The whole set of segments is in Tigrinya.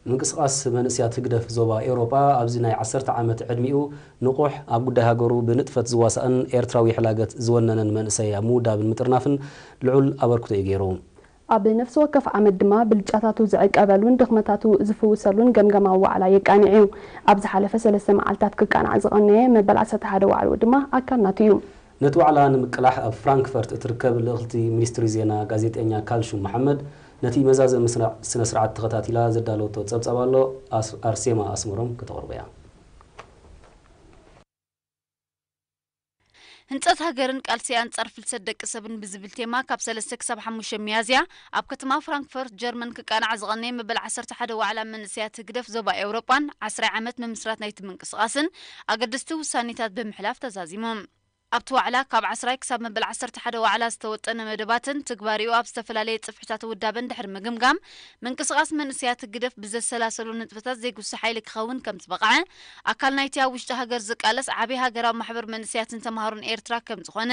ምንቅስቓስ መንእስያት ህግደፍ ዞባ ኤውሮጳ ኣብዚ ናይ ዓሰርተ ዓመት ዕድሚኡ ንቑሕ፣ ኣብ ጉዳይ ሃገሩ ብንጥፈት ዝዋሳእን ኤርትራዊ ሕላገት ዝወነነን መንእሰይ ኣብ ምውዳብን ምጥርናፍን ልዑል ኣበርክቶ እዩ ገይሩ። ኣብ ነፍሲ ወከፍ ዓመት ድማ ብልጫታቱ ዝዕቀበሉን ድኽመታቱ ዝፍውሰሉን ገምገማዊ ዋዕላ የቃንዕ እዩ። ኣብ ዝሓለፈ ሰለስተ መዓልታት ክቃናዕ ዝቐነየ መበል ዓሰርተ ሓደ ዋዕላኡ ድማ ኣካል ናቱ እዩ። ነቲ ዋዕላ ንምቅላሕ ኣብ ፍራንክፈርት እትርከብ ልእኽቲ ሚኒስትሪ ዜና ጋዜጠኛ ካልሹም መሓመድ ነቲ መዛዘሚ ስነ-፣ ስነ ስርዓት ተኸታቲላ ዘዳለወቶ ጸብጻብ ኣሎ። ኣስ-፣ ኣርሴማ ኣስመሮም ከተቕርቦ እያ። ህንጸት ሃገርን ቃልሲ ኣንጻር ፍልሰት ደቂ ሰብን ብዝብል ቴማ ካብ ሰለስተ ክሳብ ሓሙሽተ ሚያዝያ ኣብ ከተማ ፍራንክፈርት ጀርመን ክቃናዕ ዝቐነየ መበል ዓሰርተ ሓደ ዋዕላ መንእሰያት ህግደፍ ዞባ ኤውሮጳን ዓስራይ ዓመት ምምስራት ናይቲ ምንቅስቓስን ኣገደስቲ ውሳኔታት ብምሕላፍ ተዛዚሞም። ኣብቲ ዋዕላ ካብ ዓስራይ ክሳብ መበል ዓሰርተ ሓደ ዋዕላ ዝተወጠነ መደባትን ትግባሪኡ ኣብ ዝተፈላለየ ጽፍሕታት ውዳበን ድሕሪ ምግምጋም፣ ምንቅስቓስ መንእሰያት ህግደፍ ብዘሰላሰሉ ንጥፈታት ዘይጉሲ ሓይሊ ክኸውን ከም ዝበቕዐ፣ ኣካል ናይቲ ኣብ ውሽጢ ሃገር ዝቃለስ ዓቢ ሃገራዊ ማሕበር መንእሰያትን ተማሃሮን ኤርትራ ከም ዝኾነ፣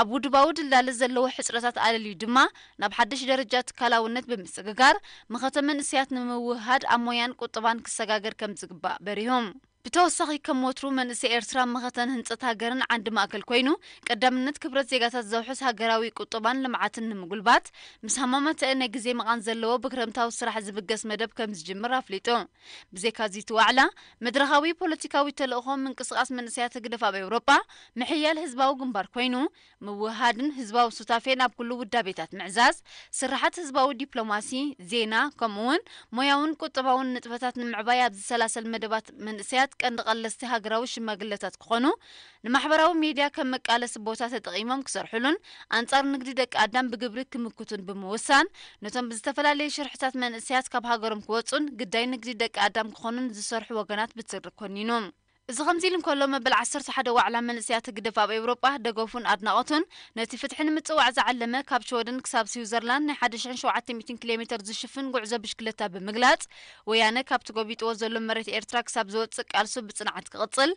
ኣብ ውድባዊ ድላለ ዘለዎ ሕጽረታት ኣለልዩ ድማ ናብ ሓድሽ ደረጃ ትካላውነት ብምስግጋር፣ መኸተ መንእሰያት ንምውህሃድ ኣብ ሞያን ቁጠባን ክሰጋገር ከም ዝግባእ በሪሆም። ብተወሳኺ ከም ወትሩ መንእሰይ ኤርትራ መኸተን ህንጸት ሃገርን ዓንዲ ማእከል ኮይኑ፣ ቀዳምነት ክብረት ዜጋታት ዘውሕስ ሃገራዊ ቁጠባን ልምዓትን ንምጉልባት፣ ምስ ሃማመተአ ናይ ግዜ መቓን ዘለዎ ብክረምታዊ ስራሕ ዝብገስ መደብ ከም ዝጅምር ኣፍሊጡ። ብዘይካ እዚ እቲ ዋዕላ፣ መድረኻዊ ፖለቲካዊ ተልእኾ ምንቅስቓስ መንእሰያት ህግደፍ ኣብ ኤውሮጳ፣ ምሕያል ህዝባዊ ግንባር ኮይኑ፣ ምውህሃድን ህዝባዊ ሱታፌን ኣብ ኩሉ ውዳቤታት ምዕዛዝ፣ ስራሓት ህዝባዊ ዲፕሎማሲ፣ ዜና፣ ከምኡውን ሞያውን ቁጠባውን ንጥፈታት ንምዕባይ ኣብ ዝሰላሰል መደባት መንእሰያት ቀንዲ ቀለስቲ ሃገራዊ ሽማግለታት ክኾኑ፣ ንማሕበራዊ ሜድያ ከም መቃለሲ ቦታ ተጠቒሞም ክሰርሑሉን ኣንጻር ንግዲ ደቂ ኣዳም ብግብሪ ክምክቱን ብምውሳን፣ ነቶም ብዝተፈላለየ ሽርሕታት መንእሰያት ካብ ሃገሮም ክወጹን ግዳይ ንግዲ ደቂ ኣዳም ክኾኑን ዝሰርሑ ወገናት ብትሪ ኮኒኑ። እዚ ከምዚ ኢሉ እንከሎ፣ መበል ዓሰርተ ሓደ ዋዕላ መንእሰያት ህግደፍ ኣብ ኤውሮጳ ደገፉን ኣድናቖቱን ነቲ ፍትሒ ንምጽዋዕ ዝዓለመ ካብ ሽወደን ክሳብ ስዊዘርላንድ ናይ ሓደ ሽሕን ሸውዓተ ሚእትን ኪሎ ሜተር ዝሽፍን ጉዕዞ ብሽክለታ ብምግላጽ፣ ወያነ ካብቲ ጎቢጥዎ ዘሎ መሬት ኤርትራ ክሳብ ዝወጽእ ቃልሱ ብጽንዓት ክቕጽል፣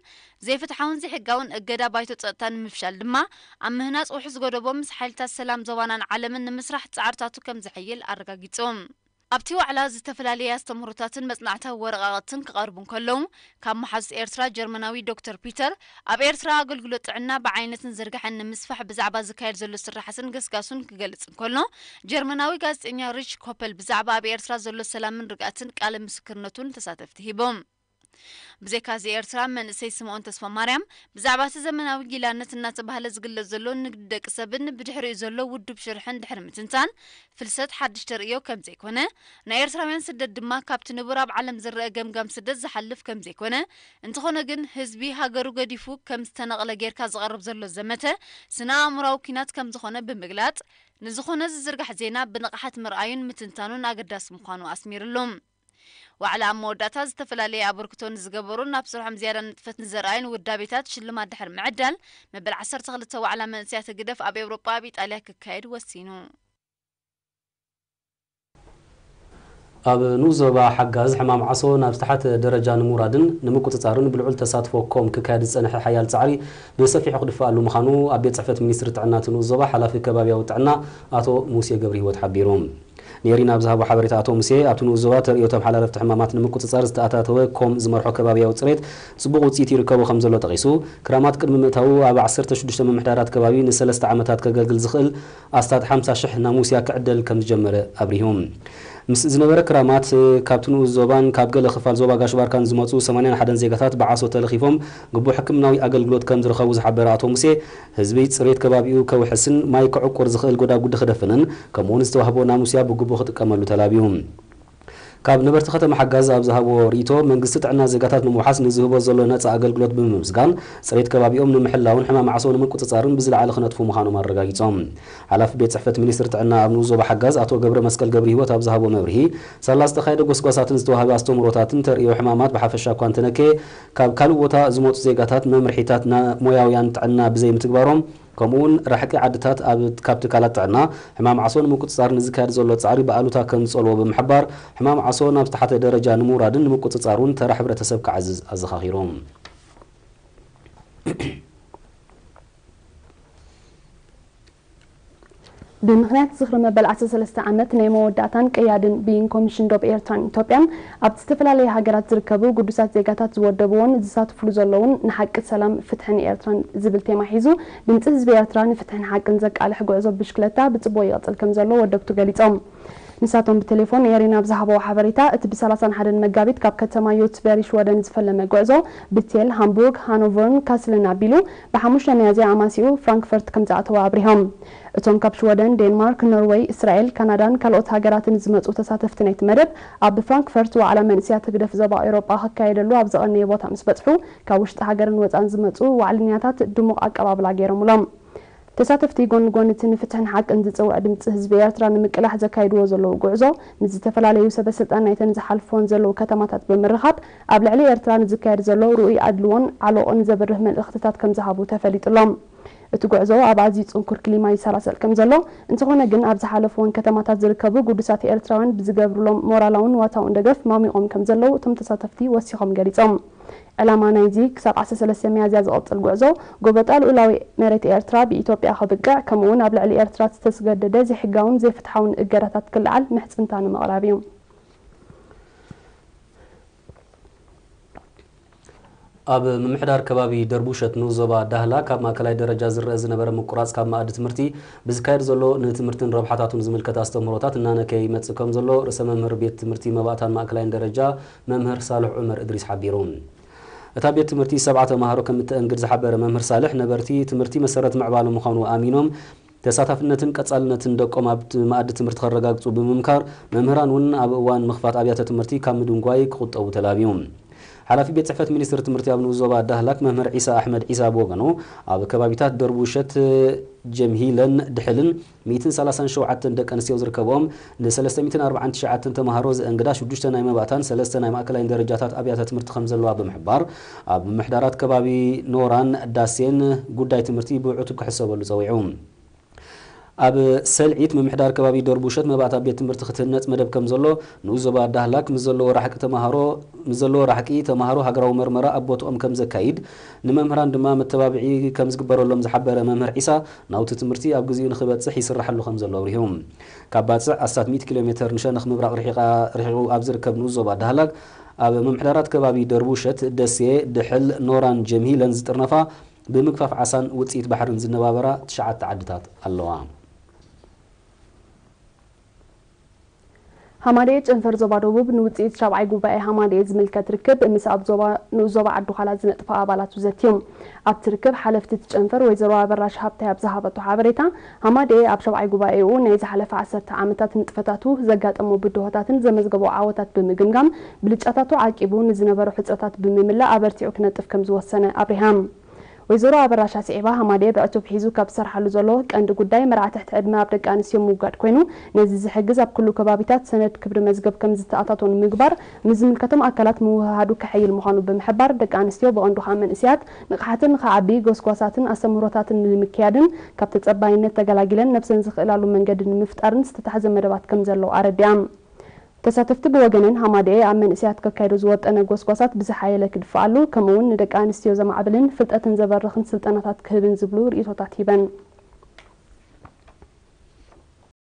ዘይፍትሓውን ዘይሕጋውን እገዳ ባይቶ ጸጥታ ንምፍሻል ድማ ኣብ ምህናጽ ውሑስ ጎደቦ ምስ ሓይልታት ሰላም ዞባናን ዓለምን ንምስራሕ ጻዕርታቱ ከም ዘሐይል ኣረጋጊጹ። ኣብቲ ዋዕላ ዝተፈላለየ ኣስተምህሮታትን መጽናዕታዊ ወረቓቕትን ክቐርቡ እንከለዉ፣ ካብ መሓዙት ኤርትራ ጀርመናዊ ዶክተር ፒተር ኣብ ኤርትራ ኣገልግሎት ጥዕና ብዓይነትን ዝርግሐን ንምስፋሕ ብዛዕባ ዝካየድ ዘሎ ስራሓትን ገስጋሱን ክገልጽ እንከሎ፣ ጀርመናዊ ጋዜጠኛ ሪች ኮፐል ብዛዕባ ኣብ ኤርትራ ዘሎ ሰላምን ርግኣትን ቃለ ምስክርነቱ ንተሳተፍቲ ሂቦም። ብዘይካዚ ኤርትራ መንእሰይ ስምኦን ተስፋማርያም ብዛዕባ እቲ ዘመናዊ ጊላነት እናተባህለ ዝግለጽ ዘሎ ንግዲ ደቂ ሰብን ብድሕሪኡ ዘሎ ውዱብ ሽርሕን ድሕሪ ምትንታን፣ ፍልሰት ሓድሽ ተርእዮ ከም ዘይኮነ፣ ናይ ኤርትራውያን ስደት ድማ ካብቲ ንቡር ኣብ ዓለም ዝረአ ገምጋም ስደት ዝሓልፍ ከም ዘይኮነ፣ እንተኾነ ግን ህዝቢ ሃገሩ ገዲፉ ከም ዝተነቕለ ጌርካ ዝቐርብ ዘሎ ዘመተ ስነ ኣእምሮኣዊ ኲናት ከም ዝኾነ ብምግላጽ፣ ንዝኾነ ዝዝርጋሕ ዜና ብንቕሓት ምርኣዩን ምትንታኑን ኣገዳሲ ምዃኑ ኣስሚርሉ። ዋዕላ ኣብ መወዳእታ ዝተፈላለየ ኣበርክቶ ንዝገበሩን ኣብ ስርሖም ዝያዳ ንጥፈት ንዘርኣዩን ውዳቤታት ሽልማት ድሕሪ ምዕዳል፣ መበል ዓሰርተ ክልተ ዋዕላ መንእሰያት ህግደፍ ኣብ ኤውሮጳ ኣብ ኢጣልያ ክካየድ ወሲኑ። ኣብ ንኡስ ዞባ ሓጋዝ ሕማም ዓሶ ናብ ዝተሓተ ደረጃ ንምውራድን ንምቁጽጻርን ብልዑል ተሳትፎ ኮም ክካየድ ዝጸንሐ ሓያል ጻዕሪ ብሰፊሑ ክድፈኣሉ ምዃኑ ኣብ ቤት ጽሕፈት ሚኒስትሪ ጥዕና እቲ ንኡስ ዞባ ሓላፊ ከባብያዊ ጥዕና ኣቶ ሙሴ ገብረሂወት ሓቢሩ። ንኤሪና ኣብ ዝሃቦ ሓበሬታ ኣቶ ሙሴ፣ ኣብቲ ንኡስ ዞባ ተርእዮ ተመሓላለፍቲ ሕማማት ንምቁጽጻር ዝተኣታተወ ኮም ዝመርሖ ከባብያዊ ጽሬት ጽቡቕ ውጽኢት ይርከቦ ከም ዘሎ ጠቒሱ፣ ክራማት ቅድሚ ምእታዉ ኣብ ዓሰርተ ሽዱሽተ ምምሕዳራት ከባቢ ንሰለስተ ዓመታት ከገልግል ዝኽእል ኣስታት ሓምሳ ሽሕ ናሙስያ ክዕደል ከም ዝጀመረ ኣብሪሁ። ምስ ዝነበረ ክራማት ካብቲ ንኡስ ዞባን ካብ ገለ ክፋል ዞባ ጋሽ ባርካን ዝመጹ ሰማንያን ሓደን ዜጋታት ብዓሶ ተለኺፎም ግቡእ ሕክምናዊ ኣገልግሎት ከም ዝረኸቡ ዝሓበረ ኣቶ ሙሴ፣ ህዝቢ ጽሬት ከባቢኡ ከውሕስን ማይ ክዕቁር ዝኽእል ጎዳጉዲ ክደፍንን፣ ከምኡውን ዝተዋህቦ ናሙስያ ብግቡእ ክጥቀመሉ ተላብዩ። ካብ ነበርቲ ከተማ ሓጋዝ ኣብ ዝሃብዎ ርእይቶ፣ መንግስቲ ጥዕና ዜጋታት ንምውሓስ ንዝህቦ ዘሎ ነጻ ኣገልግሎት ብምምስጋን፣ ጽሬት ከባቢኦም ንምሕላውን ሕማም ዓሶ ንምቁጽጻርን ብዝለዓለ ክነጥፉ ምዃኖም ኣረጋጊጾም። ሓላፊ ቤት ጽሕፈት ሚኒስትሪ ጥዕና ኣብ ንኡስ ዞባ ሓጋዝ ኣቶ ገብረ መስቀል ገብረ ህይወት ኣብ ዝሃቦ መብርሂ፣ ሳላ ዝተኻየደ ጎስጓሳትን ዝተዋህበ ኣስተምህሮታትን ተርእዮ ሕማማት ብሓፈሻ እኳ እንተነከየ፣ ካብ ካልእ ቦታ ዝመጹ ዜጋታት መምርሒታት ና-፣ ሞያውያን ጥዕና ብዘይምትግባሮም፣ ከምኡውን ርሕቂ ዓድታት ኣብ፣ ካብ ትካላት ጥዕና ሕማም ዓሶ ንምቁጽጻር ንዝካየድ ዘሎ ጻዕሪ ብኣሉታ ከም ዝጸልዎ ብምሕባር፣ ሕማም ዓሶ ናብ ዝተሓተ ደረጃ ንምውራድን ንምቁጽጻር እውን ተራ ሕብረተሰብ ክዓዝዝ ኣዘኻኺሮም። ብምኽንያት ዝኽሪ መበል ዓሰርተ ሰለስተ ዓመት ናይ መወዳእታን ቀያድን ብይን ኮሚሽን ዶብ ኤርትራን ኢትዮጵያን፣ ኣብ ዝተፈላለየ ሃገራት ዝርከቡ ግዱሳት ዜጋታት ዝወደብዎን ዝሳትፍሉ ዘለውን ንሓቂ፣ ሰላም፣ ፍትሕን ኤርትራን ዝብል ቴማ ሒዙ፣ ድምፂ ህዝቢ ኤርትራ ንፍትሕን ሓቅን ዘቃልሕ ጉዕዞ ብሽክለታ ብፅቡቕ ይቕፅል ከም ዘሎ ወደብቱ ገሊፆም። ንሳቶም ብቴሌፎን ኤሪና ብዝሃበዎ ሓበሬታ፣ እቲ ብ ሰላሳን ሓደን መጋቢት ካብ ከተማ ዮትስበሪ ሽወደን ዝፈለመ ጉዕዞ፣ ብቴል፣ ሃምቡርግ፣ ሃኖቨርን ካስልን ኣቢሉ፣ ብ ሓሙሽተ ሚያዝያ ኣማሲኡ ፍራንክፈርት ከም ዝኣተወ ኣብሪሆም። እቶም ካብ ሽወደን፣ ዴንማርክ፣ ኖርወይ፣ እስራኤል፣ ካናዳን ካልኦት ሃገራትን ዝመጹ ተሳተፍቲ ናይቲ መደብ፣ ኣብ ፍራንክፈርት ዋዕላ መንእሰያት ህግደፍ ዞባ ኤውሮጳ ክካየደሉ ኣብ ዝቐነየ ቦታ ምስ በጽሑ፣ ካብ ውሽጢ ሃገርን ወጻእን ዝመጹ ዋዕልኛታት ድሙቕ ኣቀባብላ ገይሮምሎም። ተሳተፍቲ፣ ጎኒ ጎኒ እቲ ንፍትሕን ሓቅን ዝጽውዕ ድምጺ ህዝቢ ኤርትራ ንምቅላሕ ዘካይድዎ ዘለዉ ጉዕዞ፣ ምስ ዝተፈላለዩ ሰበ ስልጣን ናይተን ዝሓልፍወን ዘለዉ ከተማታት ብምርኻብ፣ ኣብ ልዕሊ ኤርትራ ንዝካየድ ዘሎ ርኡይ ኣድልዎን ዓሎቕን ዘብርህ መልእኽትታት ከም ዝሃቡ ተፈሊጡሎም። እቲ ጉዕዞ ኣብ ኣዝዩ ጽንኩር ክሊማ ይሰላሰል ከም ዘሎ፣ እንተኾነ ግን ኣብ ዝሓለፍወን ከተማታት ዝርከቡ ግዱሳት ኤርትራውያን ብዝገብሩሎም ሞራላውን ዋታውን ደገፍ ማሚቖም ከም ዘለዉ እቶም ተሳተፍቲ ወሲኾም ገሊጾም። ዕላማ ናይዚ ክሳብ ዓሰርተ ሰለስተ ሚያዝያ ዝቕጽል ጉዕዞ፣ ጎበጣ ልኡላዊ መሬት ኤርትራ ብኢትዮጵያ ክብቅዕ፣ ከምኡ'ውን ኣብ ልዕሊ ኤርትራ ዝተስገደደ ዘይሕጋውን ዘይፍትሓውን እገዳታት ክለዓል ምሕጽንታ ንምቕራብ እዩ። ኣብ ምምሕዳር ከባቢ ደርቡሸት ንኡስ ዞባ ዳህላክ ኣብ ማእከላይ ደረጃ ዝረአ ዝነበረ ምቁራጽ ካብ መኣዲ ትምህርቲ ብዝካየድ ዘሎ ንትምህርትን ረብሓታቱን ዝምልከት ኣስተምህሮታት እናነከየ ይመጽእ ከም ዘሎ ርእሰ መምህር ቤት ትምህርቲ መባእታን ማእከላይን ደረጃ መምህር ሳልሕ ዑመር እድሪስ ሓቢሩ። እታ ቤት ትምህርቲ ሰብዓ ተማሃሮ ከም እተአንግድ ዝሓበረ መምህር ሳልሕ፣ ነበርቲ ትምህርቲ መሰረት ምዕባለ ምዃኑ ኣሚኖም፣ ተሳታፍነትን ቀጻልነትን ደቆም ኣብ ት-፣ መኣዲ ትምህርቲ ከረጋግጹ ብምምካር፣ መምህራን እውን ኣብ እዋን ምኽፋት ኣብያተ ትምህርቲ ካብ ምድንጓይ ክቑጠቡ ተላብዩ። ሓላፊ ቤት ጽሕፈት ሚኒስትሪ ትምህርቲ ኣብ ንኡስ ዞባ ዳህላክ መምህር ዒሳ ኣሕመድ ዒሳ ብወገኑ፣ ኣብ ከባቢታት ደርቡሸት፣ ጀምሂለን ድሕልን ሚእትን ሰላሳን ሸውዓተን ደቂ ኣንስትዮ ዝርከብኦም ንሰለስተ ሚእትን ኣርባዓን ትሽዓተን ተማሃሮ ዘእንግዳ ሽዱሽተ ናይ መባእታን ሰለስተ ናይ ማእከላይን ደረጃታት ኣብያተ ትምህርቲ ከም ዘለዋ ብምሕባር፣ ኣብ ምምሕዳራት ከባቢ ኖራን ዳሴን ጉዳይ ትምህርቲ ብዕቱብ ክሕሰበሉ ጸዊዑ። ኣብ ሰልዒት ምምሕዳር ከባቢ ደርቡሸት መባእታ ቤት ትምህርቲ ክትህነጽ መደብ ከም ዘሎ ንኡስ ዞባ ዳህላክ ምስ ዘለዎ ራሕቂ ተማሃሮ፣ ምስ ዘለዎ ራሕቂ ተማሃሮ ሃገራዊ መርመራ ኣብ ቦትኦም ከም ዘካይድ፣ ንመምህራን ድማ መተባብዒ ከም ዝግበረሎም ዝሓበረ መምህር ዒሳ፣ ናውቲ ትምህርቲ ኣብ ግዜኡ ንኽበጽሕ ይስራሓሉ ከም ዘሎ ኣብሪሁ። ካብ ባጽዕ ኣስታት ሚእቲ ኪሎ ሜተር ንሸነኽ ምብራቕ ርሒቓ፣ ርሒቑ ኣብ ዝርከብ ንኡስ ዞባ ዳህላክ፣ ኣብ ምምሕዳራት ከባቢ ደርቡሸት፣ ደሴ፣ ድሕል፣ ኖራን ጀምሂለን ዝጥርነፋ ብምግፋፍ ዓሳን ውጽኢት ባሕርን ዝነባበራ ትሽዓተ ዓድታት ኣለዋ። ሃማደኤ ጨንፈር ዞባ ደቡብ ንውጽኢት ሻብዓይ ጉባኤ ሃማደኤ ዝምልከት ርክብ ምስ ኣብ ዞባ፣ ንኡስ ዞባ ዓዲ ዃላ ዝነጥፋ ኣባላቱ ዘትዮም። ኣብቲ ርክብ ሓለፍቲ እቲ ጨንፈር ወይዘሮ ኣበራሽ ሃብታይ ኣብ ዝሃበቶ ሓበሬታ፣ ሃማደኤ ኣብ ሻብዓይ ጉባኤኡ ናይ ዝሓለፈ ዓሰርተ ዓመታት ንጥፈታቱ፣ ዘጋጠሞ ብድሆታትን ዘመዝገቦ ዓወታት ብምግምጋም፣ ብልጫታቱ ዓቂቡ ንዝነበሩ ሕጽረታት ብምምላእ ኣበርቲዑ ክነጥፍ ከም ዝወሰነ ኣብሪሃም። ወይዘሮ ኣበራሽ ኣስዒባ፣ ሃማደኤ ብዕቱብ ሒዙ ካብ ዝሰርሓሉ ዘሎ ቀንዲ ጉዳይ መርዓ ትሕቲ ዕድመ ኣብ ደቂ ኣንስትዮ ምውጋድ ኮይኑ፣ ነዚ ዝሕግዝ ኣብ ኩሉ ከባቢታት ሰነድ ክብሪ መዝገብ ከም ዝተኣታቶ ንምግባር፣ ምስ ዝምልከቶም ኣካላት ምውህሃዱ ከሐይል ምዃኑ ብምሕባር፣ ደቂ ኣንስትዮ ብቐንዱ ከኣ መንእሰያት ንቕሓተን ንኽዓቢ ጎስጓሳትን ኣስተምህሮታትን ንምክያድን ካብ ተጸባይነት ተገላጊለን ነብሰን ዝኽእላሉ መንገዲ ንምፍጣርን ዝተታሕዘ መደባት ከም ዘለዉ ኣረዲኣም። ተሳተፍቲ ብወገነን፣ ሃማደኤ ኣብ መንእሰያት ከካይዶ ዝወጠነ ጎስጓሳት ብዝሓየለ ክድፍኣሉ፣ ከምኡ'ውን ንደቂ ኣንስትዮ ዘማዕብልን ፍልጠተን ዘበርኽን ስልጠናታት ክህብን ዝብሉ ርእይቶታት ሂበን።